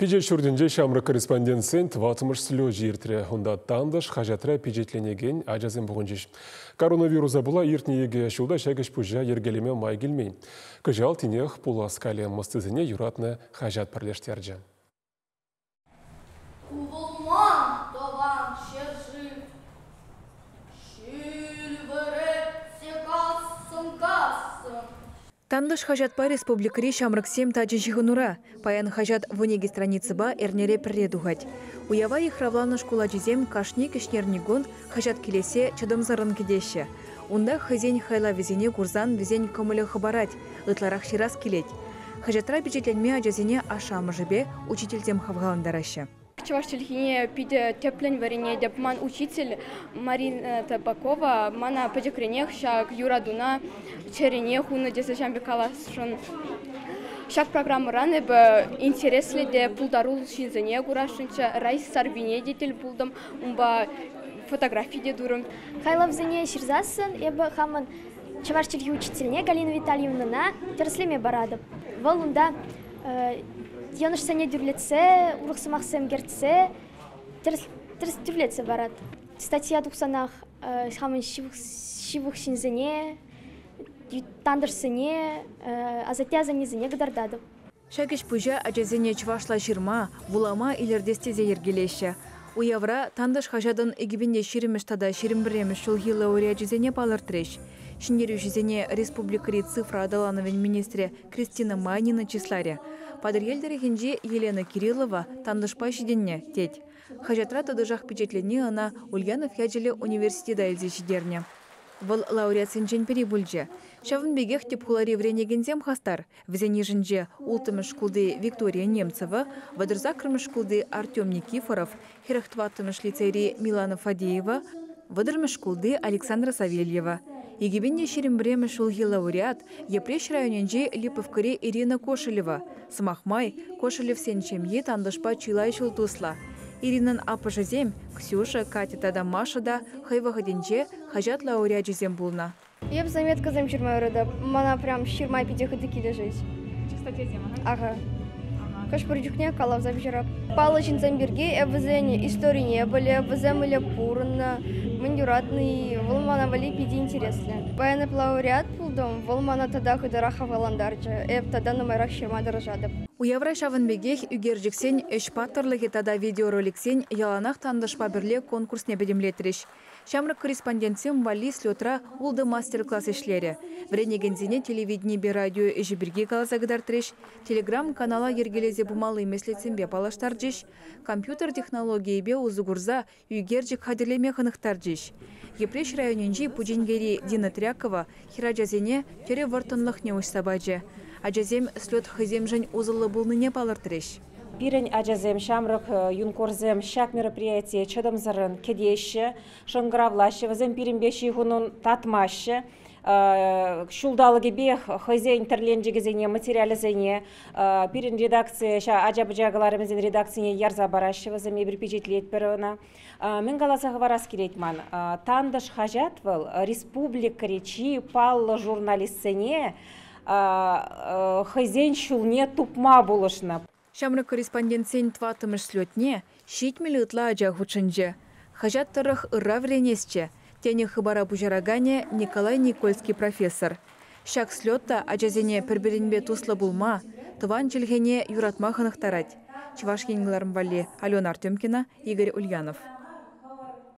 Пичет ҫуртӗнче ҫамрӑк корреспондентсен тӑваттӑмӗш слечӗ иртрӗ. Унта «Тантӑш» хаҫатра пичетленекен ачасем пухӑнчӗҫ. Коронавируса пула иртнӗ 2 ҫулта ҫак ӗҫ-пуҫа йӗркелеме май килмен. Кӑҫал тинех пулас калем ӑстисене юратнӑ хаҫат пӗрлештерчӗ. Ку вӑл ман тӑван ҫӗршыв. Ҫил вӗретсе кассӑн-кассӑн. Тантӑш хаҫатпа республикӑри ҫамрӑксем тачӑ ҫыхӑнура. Паян хаҫат 12 страницӑпа эрнере пӗрре тухать. Уява йыхравланӑ шкул ачисем кашни кӗҫнерникун хаҫат килессе чӑтӑмсӑррӑн кӗтеҫҫӗ. Унта хӑйсен хайлавӗсене курсан вӗсен кӑмӑлӗ хӑпарать, ытларах ҫырас килет. Хаҫатра пичетленме ачасене ашшӗ-амӑшӗпе учительсем хавхалантараҫҫӗ. Чӑваш чӗлхине питӗ тӗплӗн вӗренетӗп. Ман учитель Марина Табакова мана пӗчӗкренех ҫак юратуна чӗрене хунӑ тесе ҫавӑн пек каласшӑн. Ҫак программӑран эпӗ интереслӗ те пултаруллӑ ҫынсене курасшӑнччӗ. Раиса Сарпине те тӗл пултӑм, унпа фотографи те турӑм. Хайлавсене ҫырсассӑн эпӗ хамӑн чӑваш чӗлхи учительне Галина Витальевнӑна тӗрӗслеме паратӑп. Вӑл унта йӑнӑшсене тӳрлетсе, урӑх сӑмахсем кӗртсе, тӗрӗс тӳрлетсе парать. Статья тухсанах хамӑн ҫывӑх ҫынсене, тантӑшсене, асатте-асаннесене кӑтартатӑп. Ҫак ӗҫ-пуҫа ачасене чӑвашла ҫырма, вулама илӗртес тесе йӗркелеҫҫӗ. Уявра «Тантӑш» хаҫатӑн 2020 тата 21-мӗш ҫулхи лауреачӗсене палӑртрӗҫ. Ҫӗнтерӳҫӗсене республикӑри цифра аталанӑвӗн министрӗ Кристина Майнина чысларӗ. Патӑрьел тӑрӑхӗнчи Елена Кириллова «Тантӑшпа» ҫитӗннӗ, тет. Хаҫатра тӑтӑшах пичетленни ӑна Ульянов ячӗллӗ университета илсе ҫитернӗ. Вӑл лауреатсенчен пӗри пулчӗ. Ҫавӑн пекех тӗп хулари вӗренекенсем хастар. Вӗсен йышӗнче 6-мӗш шкулти Виктория Немцева, 38-мӗш шкулти Артем Никифоров, 44-мӗш лицейри Милана Фадеева, 30-мӗш шкулти Александра Савельева. 2021-мӗш ҫулхи лауреат Йӗпреҫ районӗнчи Липовкӑри Ирина Кошелева. Сӑмах май, Кошелевсен ҫемйи Тантӑшпа чылай ҫул туслӑ. Иринӑн аппӑшӗсем Ксюша, Катя тата Маша та хӑй вӑхӑтӗнче хаҫат лауреачӗсем пулнӑ. Эп заметкӑсем ҫырма юратап. Мана прям ҫырма питӗ хытӑ килӗшет. Статьясем, ага? Ага. Хӑш-пӗр чухне калавсем ҫырап. Паллӑ ҫынсем пирки эп вӗсен историне пӗлеп, вӗсем мӗнле пурӑннӑ, мӗн юратни. Вӑл мана валли питӗ интереслӗ. Паян эп лауреат пултӑм, вӑл мана тата хытӑрах хавхалантарчӗ. Эп тата нумайрах ҫырма тӑрӑшатӑп. Уявра ҫавӑн пекех ӳкерчӗксен ӗҫ паттӑрлӑхӗ тата видеороликсен яланах Тантӑшпа пӗрле конкурсне пӗтӗмлетрӗҫ. Ҫамрӑк корреспондентсем валли слетра 6 мастер-класс ӗҫлерӗ. Вӗренекенсене телевиденипе радио ӗҫӗ пирки каласа кӑтартрӗҫ, телеграм-канала йӗркелесе пымалли меслетсемпе паллаштарчӗҫ, компьютер технологийӗпе усӑ курса ӳкерчӗк хатӗрлеме хӑнӑхтарчӗҫ. Йӗпреҫ районӗнчи Пучинкери Дина Трякова хӗрачасене тӗрӗ вӑрттӑнлӑхне уҫса пачӗ. Ачасем слет хӑйсемшӗн усӑллӑ пулнине палӑртрӗҫ. Пирӗн ачасем, ҫамрӑк юнкорсем ҫак мероприятие чӑтӑмсӑррӑн кӗтеҫҫӗ, шӑнкӑравлаҫҫӗ, вӗсем пирӗнпе ҫыхӑну татмаҫҫӗ. Ҫулталӑкӗпех хӑйсен тӗрленчӗкӗсене, материалӗсене пирӗн редакци, ача-пӑча кӑларӑмӗсен редакцине ярса параҫҫӗ, вӗсем эпир пичетлетпӗр ӑна. Мӗн каласа хӑварас килет ман? «Тантӑш» хаҫат вӑл республикӑри чи паллӑ журналистсене хӑйсен ҫулне тупма пулӑшнӑ. Ҫамрӑк корреспондентсен 4-мӗш слетне 70 ытла ача хутшӑнчӗ. Хаҫат тӑрӑх ырра вӗренесчӗ, тенӗ хыпара пуҫараканӗ Николай Никольский профессор. Ҫак слет та ачасене пӗр-пӗринпе туслӑ пулма, тӑван чӗлхене юратма хӑнӑхтарать. Чӑваш Ен кӑларӑм валли Алена Артемкина, Игорь Ульянов.